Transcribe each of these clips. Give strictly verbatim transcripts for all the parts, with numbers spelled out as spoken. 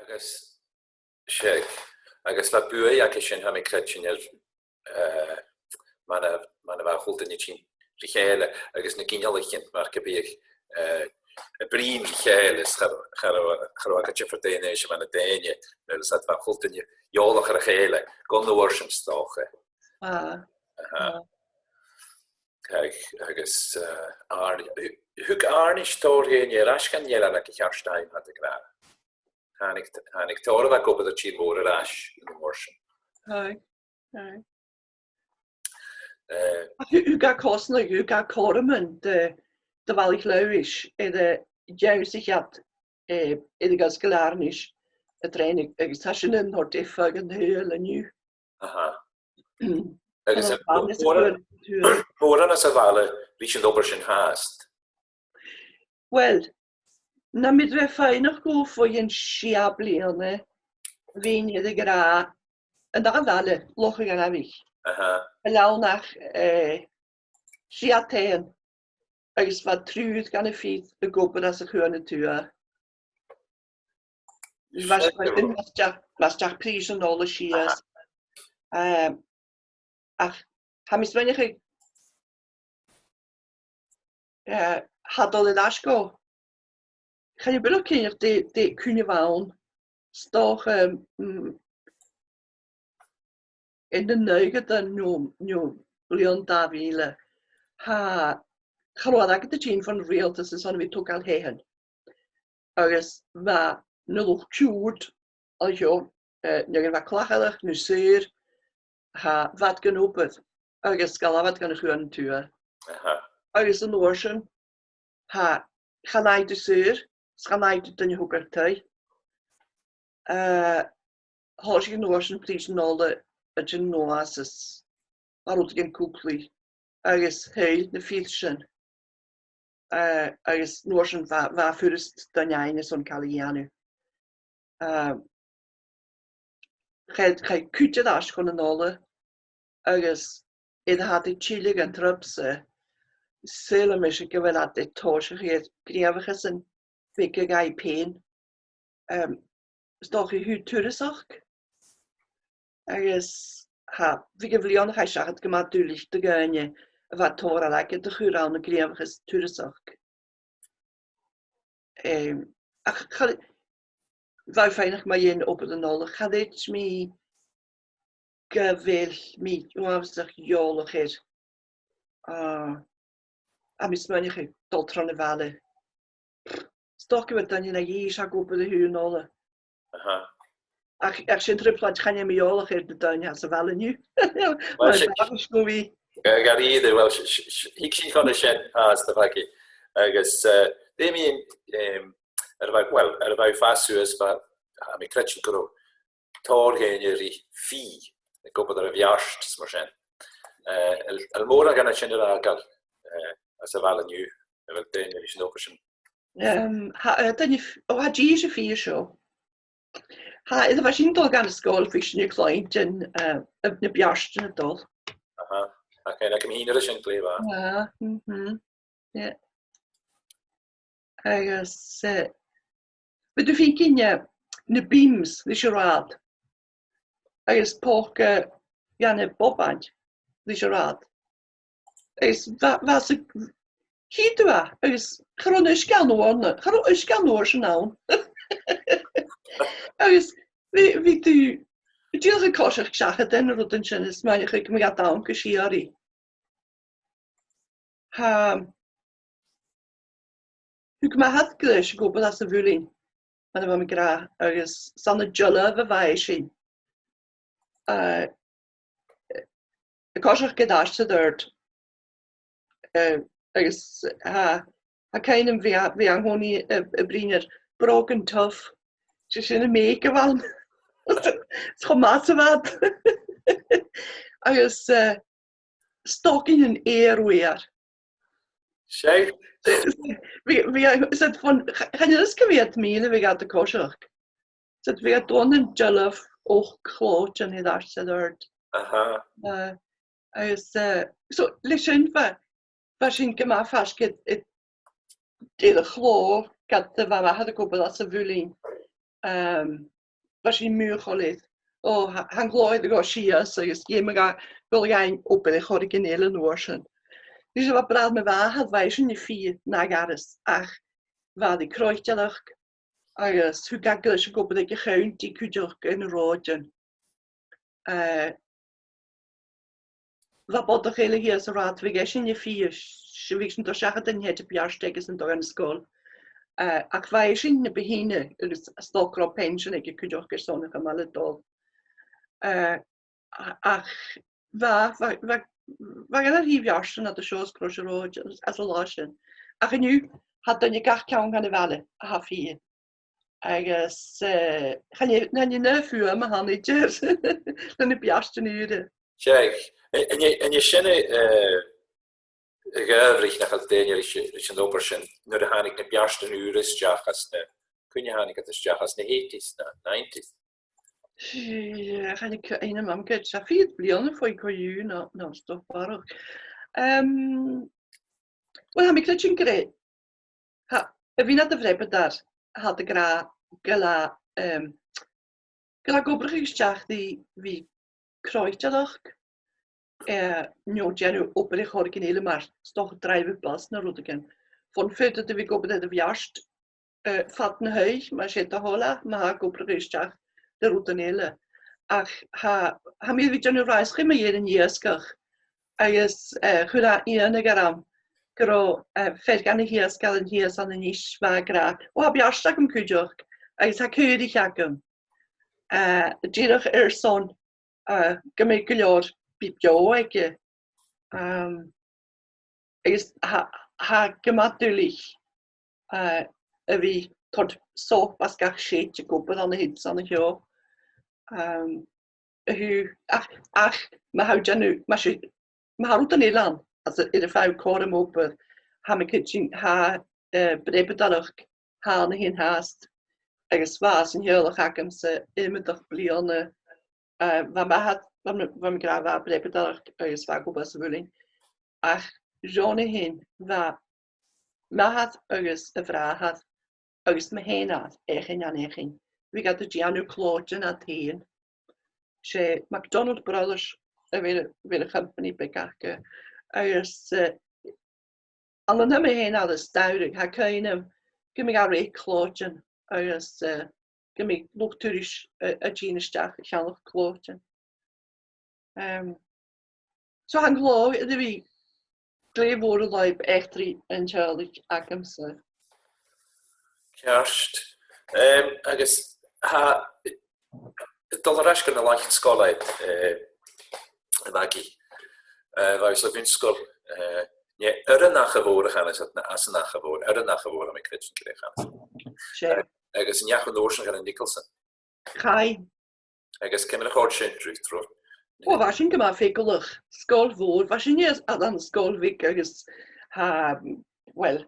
Agus, seadh, agus bha buaidh aige sin, tha mi a' creidsinn, air, eh, mar a, mar a bha a h-uile duine a' tighinn ri chèile, agus na ginealaichean mar gum biodh, eh, a' bruidhinn ri chèile, is cha, cha robh, cha robh e gu diofar dè an aois a bha na daoine, agus bha a h-uile duine eòlach air a chèile, gun uair sin 's dòcha. Ah. Aha. Ah. Ag-, agus, eh, Arne-, thug Arne-, thug Arne-is tòrr dhaoine air ais dhan eilean aig a' cheart àm, tha iad ag ràdh. Thàinig, thàinig tòrr a bha ag obair air tìr-mòr air ais an uair sin. Aye, aye. Eh, Ach thug, thug e cosnadh, thug e cothroman do, do Bhaile Leòdhais, air a dh'ionnsaich iad, eh, air a dhol gu Sgoil Àrnais a' trèanadh, agus tha sin air a thoirt air feadh an t-saoghail an-diugh. Aha. Agus An e, bhana sa mòran, chuan tuath. Mòran às a' bhaile ris an obair sin fhathast? Uill, nam biodh tu a' faighneachd dhomh bho chionn sia bliadhna, bhithinn air a ràdh, an dà bhaile, Loch a' Ghainmhich. Aha. A' leantainn, eh, sia taighean, agus bha triùir dhen a' fhir ag obair às a' chuan a tuath. Bha, bha, bha, bha prìs an ola sìos. Aha. Ehm, ach tha mi a' smaoineachadh, eh, tha dol air ais gu, chan eil mi buileach cinnteach dè, dè cuimhne a bh' ann. 'S dòcha, ehm, mm, anns na naochadan no, no bliadhna dà mhìle, tha, cha robh iad agad a' tighinn bhon riaghaltas airson a bhith a' togail thaighean. Agus bha na luchd-siùil, a sheo, eh, nuair a bha clacharachd no saor, tha, bha iad gan obair, agus dh'fhalbh iad dhan a' chuan a tuath. Aha. Agus an uair sin, tha, chan fhaigheadh tu saor, 's chan fhaigheadh tu duine a thogail taigh. Eh, thòisich an uair sin prìs an ola a' tighinn a-nuas is bha rudeigin cuglaidh agus thill na fir sin. Eh, agus an uair sin bha, bha furasta do dhaoine airson càil a dhèanamh. Eh, chaidh, chaidh cuid air ais chun an ola agus air a tha iad a' tilleadh an trup-sa, saoilidh mise gu bheil iad a' tòiseachadh air gnìomhachas beaga dhaibh pèin. Ehm, 's dòcha a thaobh turasachd. Agus tha, bha e a' bhliadhna a chaidh seachad gu math duilich do dhaoine a bha tòrr airgid a chur ann an gnìomhachas turasachd. Ehm, ach cha, bha faighneachd mu dheidhinn obair an ola, cha chreid mi gu bheil mi uabhasach eòlach air, ah, a bhith a' smaoineachadh dol tron a' bhaile. 'S dòcha gu bheil daoine na dhèidh seo ag obair a thaobh an ola. Aha. Ach, ach sin trioblaid, chan eil mi eòlach air na daoine às a' bhaile an-diugh. Uill, well, sin, sin, sin, sin, well, s-, s-, s-, thig sinn chun a sin, ah, 's dòcha. Agus, eh, dè mu dheidhinn, em, air a bheil, well, air a bheil fàs suas, bha, tha mi a' creidsinn gun robh tòrr dhaoine ri fighe, ag obair air a' bheairt is mar sin. Eh, a bheil, a bheil mòran dhen a sin air fhàgail, eh, às a' bhaile an-diugh, a bheil daoine ris an obair sin? Em, tha, eh, daoine f-, o, tha dithis a' fighe seo. Tha, nuair a bha sinn a' dol dhan an sgoil, bha sinn a' cluinntinn, eh, na beairtean a' dol. Aha. Ach, eh, tha cuimhne agam fhìn air sin glè mhath. Ah, mhm. Yeah. Agus, eh, bha thu a' faicinn, eh, na beams leis an rathad. Agus poca dhen a' bhobaint leis an rathad. Agus bha, bha sa, chì thu e, agus cha robh an uisge an uair na, cha robh uisge an uair sin ann. Agus bha, bha thu dìreach a' coiseachd seachad air na rudan sin, is smaoineachadh gum biodh iad ann gu sìorraidh. Tha, thug m' athair greis ag obair anns a' mhuilinn, mar a bha mi ag ràdh, agus 's ann an dealbh a bha e sin. Eh, a' coiseachd gu Dàrtadairt. Eh, agus tha, tha cuimhne agam bhith a', bhith an-còmhnaidh a', a' bruidhinn air brogan tough. 'S e sin am mèic a bh' ann. 'S cho math 's a bha iad. Agus, eh, stocainnean fìor fhuar. Seadh. Bha, bha, 's e fon, ch-, chan eil fhios cò mheud mìle a bhiodh iad a' coiseachd. 'S e bhiodh iad ann an dealbh ochd clòitean air ais air adhart. Aha. Eh, agus, eh, so, leis sin bha, bha sinn gu math faisg air, air, air a' chlò, ged a bha m' athair ag obair anns a' mhuilinn. Ehm, bha sinn mothachail air. O, tha, tha an glòir a' dol sìos agus dh'fheumadh e a dhol a dh'obair air choreigin eile an uair sin. Nise, bha bràthair mo mhàthar, bha esan na fighe na gharas, ach bha e croitearachd agus thug e greis gu obair aig a' chounty cuideachd air na ròdan. Eh, bha bodach eile shìos an rathad, bha esan na fighe, 's bha esan a' dol seachad an t-seachdain-sa agus a' dol dhan sgoil. Eh, ach bha esan na bu shine agus 's dòcha gun robh pension aige cuideachd airson a' chomail a' dol. Eh, a-, ach bha, bha, bha, bha e gu math beairteach an seo os cionn na ròide anns, anns an là sin. Ach an-diugh, tha daoine gach ceann dhen a' bhaile a tha fighe. Agus, eh, chan e, chan e na fuaim a th' ann idir, na, na beairtean ùra. Seadh, an, an, an e sin, eh, a' gheamhradh nach eil daoine ris, ris an obair sin, nuair a thàinig na beairtean ùra a-steach anns na, cuine thàinig iad a-steach, anns na eighties, na nineties? Seadh, chan eil cuimhne agam, gu bheil e fichead bliadhna bho chionn co-dhiù, no, no, 's dòcha barrachd. Em, uill, tha mi a' creidsinn gur e, tha, a' bhith nad bhreabadair, tha iad ag ràdh gu bheil e, em, gu bheil e ag obrachadh a-steach ri bhith croitearachd, eh, no dèanamh obair air choreigin eile mar, 's dòcha, dràibheadh bus no rudeigin. Bhon fheadhainn a bhiodh ag obair air a' bheairt, eh, fad na h-oidhche, mas e do thoil e, ma tha e ag obrachadh a-steach ri rudan eile. Ach tha, tha mi air a bhith a' dèanamh ràmh is cuimhne air an iasgach, agus, eh, chuir e iongnadh orm gun robh, eh, fear dhen iasgach a' tighinn shìos ann a-nis, bha e ag ràdh, o, tha beairt agam cuideachd, agus tha caoraich agam. Eh, dìreach airson, eh, gum bi gu leòr, bith beò aige. Em, agus tha, tha e gu math duilich, eh, a bhith a' toirt sop às gach seat ag obair ann a shin 's ann a sheo. Em, a thaobh, ach, ach, ma tha thu a' dèanamh, mas e, ma tha rudan eile ann, às a, air am faigh thu cothrom obair, tha mi a' creidsinn, tha, eh, breabadaireachd, tha e ann a shin fhathast, agus bha e san teaghlach agamsa iomadach bliadhna, eh, bha m' athair, bha mi, bha mi ag ràdh, bha e breabadair agus bha e ag obair sa mhuilinn. Ach ron a shin, bha m' athair agus a bhràthair agus mo sheanair, Eachann, Anna Eachainn, bhiodh iad a' dèanamh clòitean iad fhèin. 'S e MacDonald Brothers a bh' air, a bh' air a' chompanaidh beag aca. Agus, eh, ann an iomadh sheanair is dòcha, tha cuimhne agam gum biodh e a' reic clòitean agus, eh, gum biodh luchd-turais a', a' tighinn a-steach a cheannach clòitean. Em, so tha an clò air a bhith glè mhòr an lùib eachdraidh an teaghlaich agamsa. Ceart. Em, agus tha, a' dol air ais gu na làithean sgoile, eh, a Mhagaidh. Eh, bha sibh sa bhun-sgoil, eh, an e Air an Acha Mhòr a chanas iad, no Às an Acha Mhòr, Air an Acha Mhòr, tha mi a' creidsinn gur e a chanas. 'S e. Eh, agus an deach thu an uair sin gu Nicholson? Chaidh. Agus ciamar a chòrd sin riut, an robh? O, bha sin gu math faiceallach. Sgoil mhòr, bha sinne ann an sgoil bheag agus tha, well,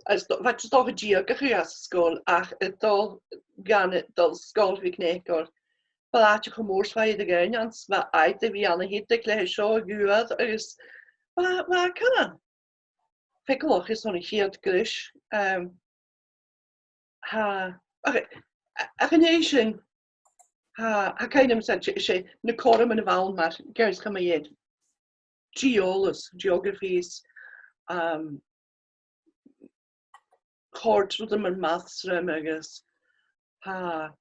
is do-, bha just dòcha deug againn anns an sgoil, ach a' dol gun, a' dol sgoil bheag Neacail, bha àite cho mòr 's a bha iad ag ràdh, bha àite a bhith ann a thighinn leis an seo a ghabhail, agus bha, bha e car faiceallach airson a' chiad greis. Em, tha, ach, ach an e sin, tha, tha cuimhne agam, 's e, 's e na cothroman a bh' ann mar, gu h-àraidh, geographies, geographies, um, chòrd rudan mar maths rium agus tha,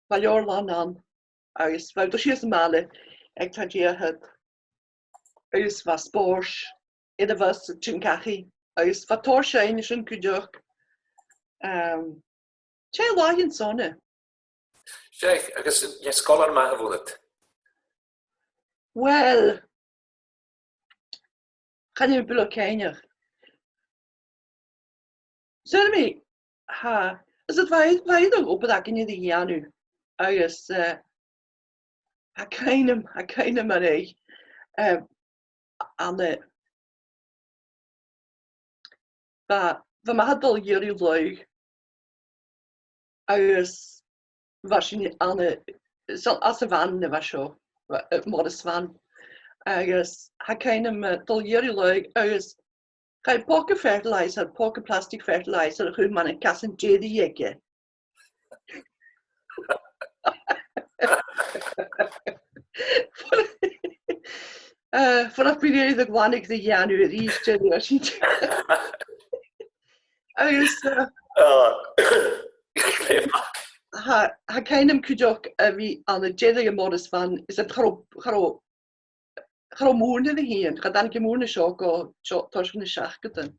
bha leabharlann ann agus bha thu a' dol sìos am baile aig taigh-dìreach agus bha spòrs air a' bhus a' tighinn dhachaigh agus bha tòrr seinn an sin cuideachd. Um, 'S e làithean sona. Seadh, agus an e sgoilear math a bh' annad? Well, chan eil mi buileach cinnteach. Saoilidh mi, tha, is it, bha, bha iad ag obair againn air a dhèanamh, agus, eh, tha cuimhne agam, tha cuimhne agam air, eh, an, eh, bha, bha m' athair a' dol a dh'iarraidh laogh agus bha sinn ann an, so, anns a' bhan a bha seo, bha, eh, Morris Van. Agus tha cuimhne agam, eh, a' dol a dh'iarraidh laogh agus chaidh poca fertilizer, poca plastic fertilizer a chur mun a' chasan deiridh aige. Eh, far nach bi iad a' glanadh ri dhèanamh a-rithist, eh, sin. Agus, eh, tha, tha cuimhn' agam cuideachd a bhith ann an deireadh a' Morris Van, is e cha robh, cha robh, cha robh mòran air a thighinn, cha tàinig mòran an seo gu, seo, toiseach na seachdadan.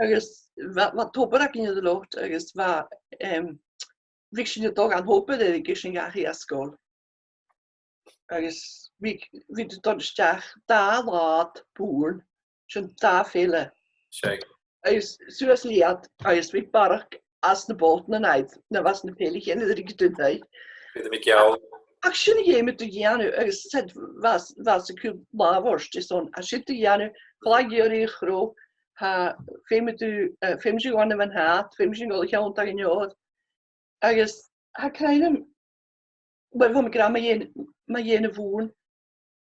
Agus bha, bha tobar againn air an lot, agus bha, em, bhiodh sinn a' dol dhan tobar air a' ghearradh dhachaigh à sgoil. Agus bhiodh, bhiodh tu a' dol a-steach dà làd bùrn, sin dà pheile. Seadh. Agus suas leat, agus bhiodh barrachd às na botaichean air, no às na peileachan air an taigh. Bhiodh iad a' geal. Ach sin a dh'fheumadh tu dhèanamh, agus said, bha, bha sinn a' cur làmh ort, is ann, a' siud a dhèanamh, clag iarraidh a chrodh, tha, feumaidh tu, eh, feumaidh sinn a dhol a Mhanhattan, feumaidh sinn a dhol a thionndadh an fheòir. Agus tha cuimhn' agam, uill, bha mo ghrandma mu dheidhinn, mu dheidhinn a' bhùirn,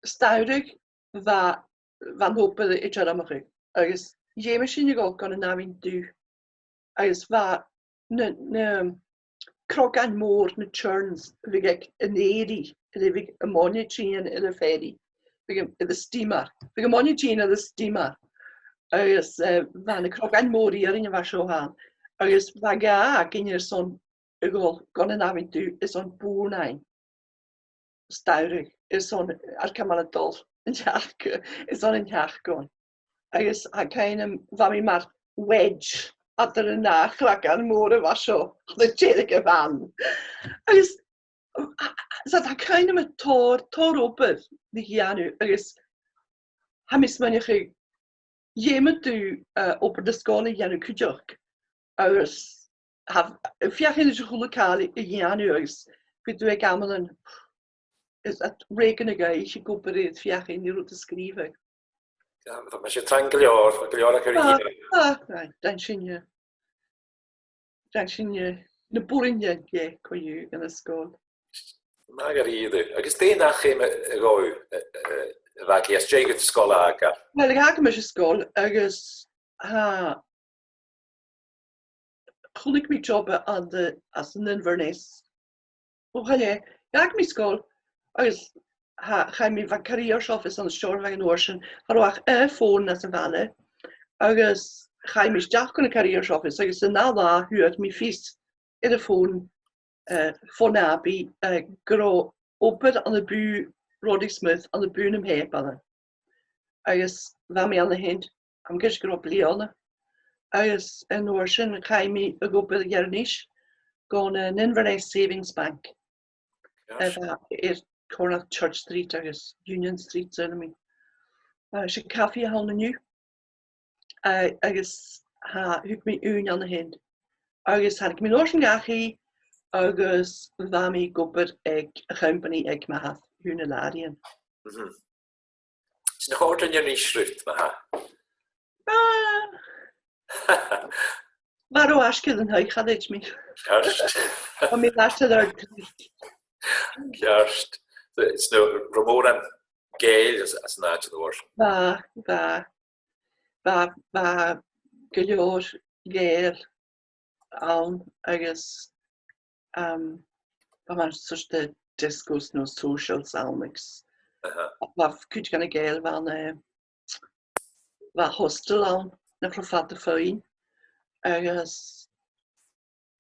's dòcha, bha, bha an tobar air tiormachadh, agus dh'fheumadh sinn a dhol gun an abhainn dubh, agus bha na, na crogain mòr, na churns, a bhiodh aig an èirigh, a bhiodh am moine a' tighinn air a' ferry, bhiodh am, air an steamer, bhiodh am moine a' tighinn air an steamer, agus, eh, bha na crogain mòr iarainn a bha seo ann, agus bha gàire againn airson a dhol gun an abhainn dubh, is ann bùrn againn, 's dòcha, is ann air ciamar a dhol an t-seachd-, is ann an t-seachdain. Agus tha cuimhn' agam, bha mi mar wedge eadar an dà chrogan mòr a bha seo, le deireadh a' bhan. Agus, a, a, so tha cuimhn' agam tòrr, tòrr obair ri dhèanamh, agus tha mi a' smaoineachadh, dh'fheumadh tu, eh, obair na sgoile a dhèanamh cuideachd, agus tha, feuchainn ris a h-uile càil a dhèanamh, agus bhiodh tu aig amannan, is, a' rèic na ghaoith, ag obair air feuchainn ri rud a sgrìobhadh. Tha, tha mise trang gu leòr, gu leòr a chur ri chèile. Ah, ah, right, dèan sin, eh. Dèan sin, eh, na b' urrainn dheth, eh, co-dhiù, anns an sgoil. Math dha-rìribh. Agus dè an ath cheum a, a ghabh thu, eh, eh, a bha aig, às dèidh gu sgoil fhàgail? Uill, dh'fhàg mise sgoil agus, tha, chunnaic mi job ann an, anns an Inverness. O, chanainn, dh'fhàg mi sgoil, agus tha, chaidh mi, bha careers office ann an Steòrnabhagh an uair sin, cha robh ach aon fòn anns a' bhaile, agus chaidh mi a-steach gun a' careers office, agus an ath latha fhuair mi fios air a' fòn, eh, fon abaidh, eh, gun robh obair ann am bùth Roddy Smith ann am bùth nam pàipearan. Agus bha mi ann an sin, tha mi cinnteach gun robh bliadhna. Agus an uair sin chaidh mi a dh'obair a Dhùn Èideann gun an Inverness Savings Bank. Gosh. Eh, bha air corner Church Street agus Union Street, saoilidh mi. Eh, 's e cafaidh a th' ann an-diugh. Eh, agus tha, thug mi ùine ann an sin. Agus thàinig mi an uair sin dhachaigh agus bha mi ag obair aig a' chompanaidh aig m' athair, Dhùn nan Làraidhean. Mhm. Sin a' chòrd riut, ma-thà? Ah. Bha mi air ais gu na h-oidhchean, mi. Ceart. Bha mi air ais air adhart. Ceart. Is no, robh mòran Gàidheil anns, anns an àite an uair sin? Bha, bha. Bha, bha gu leòr Ghàidheil ann agus, um, bha mar sort of discos no socials ann agus, aha, bha cuid dha na Gàidheil, bha an, eh, bha hostel ann nach robh fada fhèin agus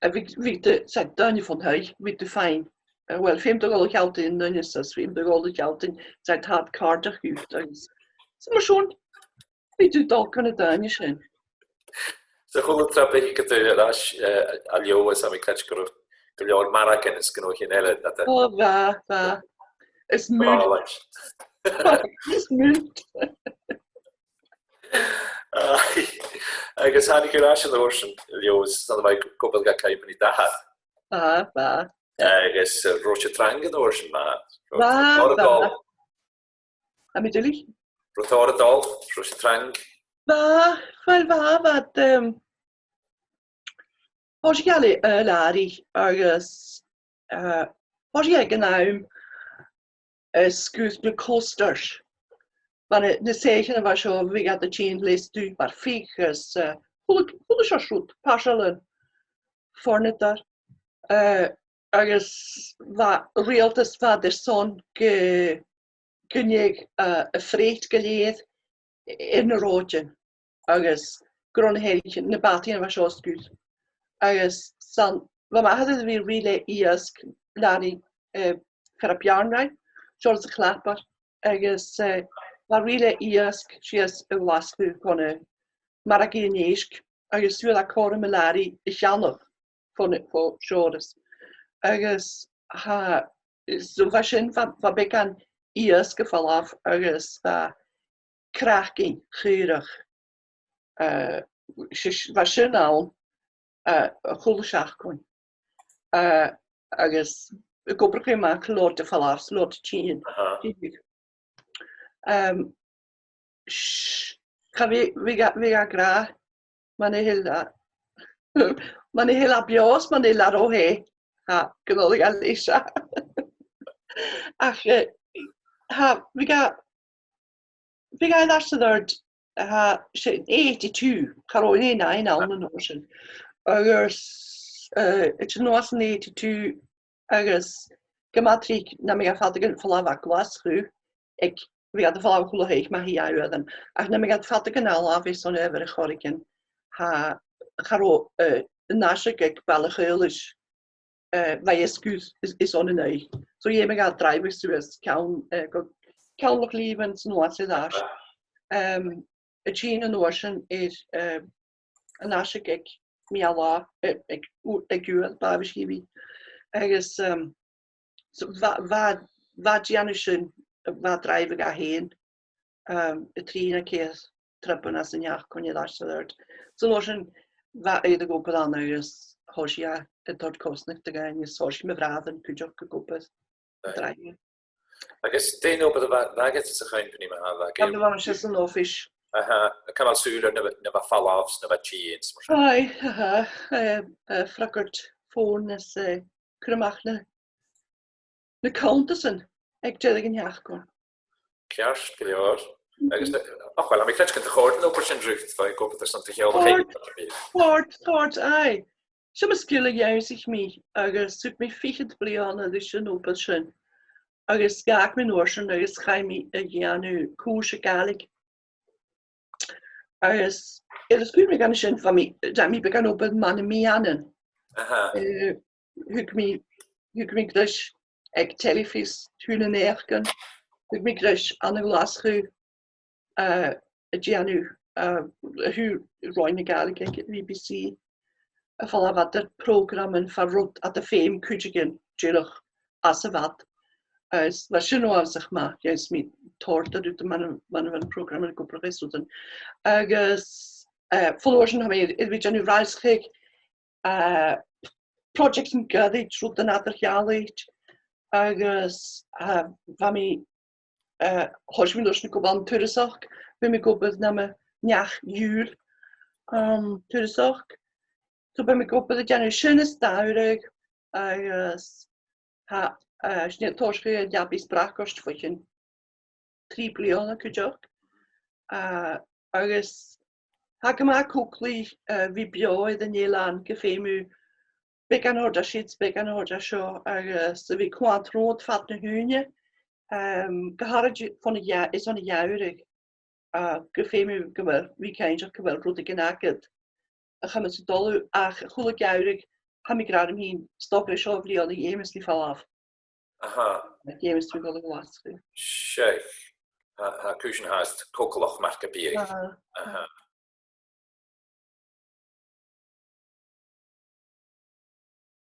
a bhiodh, bhiodh tu, 's e, daoine fon taigh, bhiodh tu fhèin. Eh, well, feumaidh tu a dhol a shealltainn an duine seo, feumaidh tu a dhol a shealltainn, 's e, tha iad càirdeach dhut agus, so mar sin, bhiodh tu a' dol gu na daoine sin. So a h-uile trip a thigeadh tu air ais, eh, à Leòdhas, tha mi cinnteach gun robh gu leòr margain is gu leòr sin eile, a bheil? Ò, bha, bha. Is mùt. Is mùt. Aye. Agus thàinig thu air ais an uair sin, Leòdhas, 's ann a bha thu ag obair dha companaidh d' athar. Bha, bha. Agus, eh, robh sibh trang an uair sin, ma-thà? Bha, bha. Tha mi duilich. Robh tòrr a' dol, robh sibh trang? Bha, uill, bha, bha, um, bha sinn a' gabhail, eh, làraidh agus, eh, bha sinn aig an àm, eh, sguir na coasters. Bha na, na soithichean a bha seo, bhiodh iad a' tighinn le stuth mar fidh is, eh, a h-uile, a h-uile seòrsa rud, parsalan, fornatar. Eh, agus bha riaghaltas, bha iad airson gu, gun deigheadh, eh, a' freight gu lèir air na ròidean, agus gun robh na h-eathraichean, na bàtaichean a bha seo a' sgur. Agus 's ann, bha m' athair air a bhith a' ruith le iasg làraidh, eh, fear à Beàrnaraigh, Seòras a' Chlapair, agus, eh, bha e a' ruith le iasg sìos a Ghlaschu gu na margaidhean èisg, agus fhuair e cothrom an làraidh a cheannach bho, bho Sheòras. Agus tha, so bha sin, bha, bha beagan iasg a' falbh agus bha craiceann chaorach, eh, s-, s-, bha sin ann, eh, a h-uile seachdain. Eh, agus ag obrachadh a-mach làrach a' falbh, làrach a' tighinn. Aha. Em, s-, cha bhi, bhiodh e, bhiodh e ag ràdh, mura h-eil e, mura h-eil e beò 's mura h-eil e ro theth, tha, gun do dh'fhalbh e leis e. Ach, eh, tha, bhiodh e, bhiodh e air ais san àird, tha, 's e eighty-two, cha robh eighty-nine ann an uair sin. Agus, eh, a' tighinn a-nuas an eighty-two, agus gu math tric, nam biodh e fada gun falbh à Glaschu, aig, bhiodh iad a' falbh a h-uile h-oidhche ma bha e uaireannan. Ach nam biodh iad fada gun falbh airson adhbhar air choreigin, tha, cha robh, eh, an aiseag aig Baile a' Chaolais, eh, bha e a' sgur is, is on an oidhche. So dh'fheumadh e dràibheadh suas ceann, eh, gu ceann Loch Lìobhann 's a-nuas air ais. Em, a' tighinn an uair sin air, eh, an aiseag aig meadhan-latha, eh, aig u-, aig uair, b' àbhaist dhi a bhith. Agus, em, so bha, bha, bha e a' dèanamh sin, bha e a' dràibheadh e fhèin, em, a trì no ceithir tripean san t-seachdain air ais 's air adhart. So an uair sin, bha e air a dh'obair ann agus thòisich e a' toirt cosnadh do dhaoine, is thòisich mo bhràthair cuideachd ag obair. Aye. Dràibheadh. Agus dè an obair a bha, bha agad sa chompanaidh ma-thà, bha agad? Bha mise san oifis. Aha, a' cumail sùil air na, na bha a' falbh 's na bha a' tighinn 's mar sin. Aye, aha, eh, eh, freagairt fòn is, eh, cur a-mach na, na cunntasan aig deireadh an t-seachdain. Ceart gu leòr. Mhm. Agus, eh, och, uill, tha mi a' creidsinn gun do chòrd an obair sin riut, bha thu ag obair airson do theaghlach fhèin. Chòrd, chòrd, chòrd, aye. 'S e mo sgil a dh'ionnsaich mi, agus thug mi fichead bliadhna ris an obair sin. Agus dh'fhàg mi an uair sin agus chaidh mi a dhèanamh cùrsa Gàidhlig. Agus air an sgur mi gun a sin, bha mi, rinn mi beagan obair mu na meadhanan. Aha. Eh, thug mi, thug mi greis aig Telefís, Tùr nan Eachdan, thug mi greis ann an Glaschu, eh, a' dèanamh, eh, a thaobh Roinn na Gàidhlig aig B B C, a' falbh eadar prògraman far an robh iad a' feum cuideigin dìreach às a' bhad. Agus bha sin uabhasach math, dh'ionnsaich mi tòrr de rudan mun a, mun a bha na prògraman ag obrachadh is rudan. Agus, eh, fo an uair sin, tha mi air, air a bhith a' dèanamh rannsachaidh, eh, projects an goirid, rudan eadar-dhealaichte, agus, eh, bha mi, eh, thòisich mi an uair sin ag obair ann an turasachd, bha mi ag obair nam neach-iùil, um, turasachd. So bha mi ag obair a' dèanamh sin is dà uair, agus tha, eh, sin a' tòiseachadh a' leabaidh is bracaist bho chionn trì bliadhna cuideachd. Eh, agus tha e gu math cugalaidh, eh, a bhith beò air an eilean, gum feum thu beagan a thoirt à siud, beagan a thoirt à seo, agus a bhith a' coimhead romhad fad na h-ùine, em, gu h-àraid fon a' ghe-, airson a' gheamhraidh, eh, gum feum thu gu bheil, bhith cinnteach gu bheil rudeigin agad a chumas a' dol, ach a h-uile geamhradh, tha mi ag ràdh rium fhìn, 's dòcha leis seo a' bhliadhna, dh'fheumas mi falbh. Aha. Dh'fheumas mi a dhol a Ghlaschu. Seadh. Tha, tha cùisean fhathast cogalach mar gum biodh. Aha. Aha.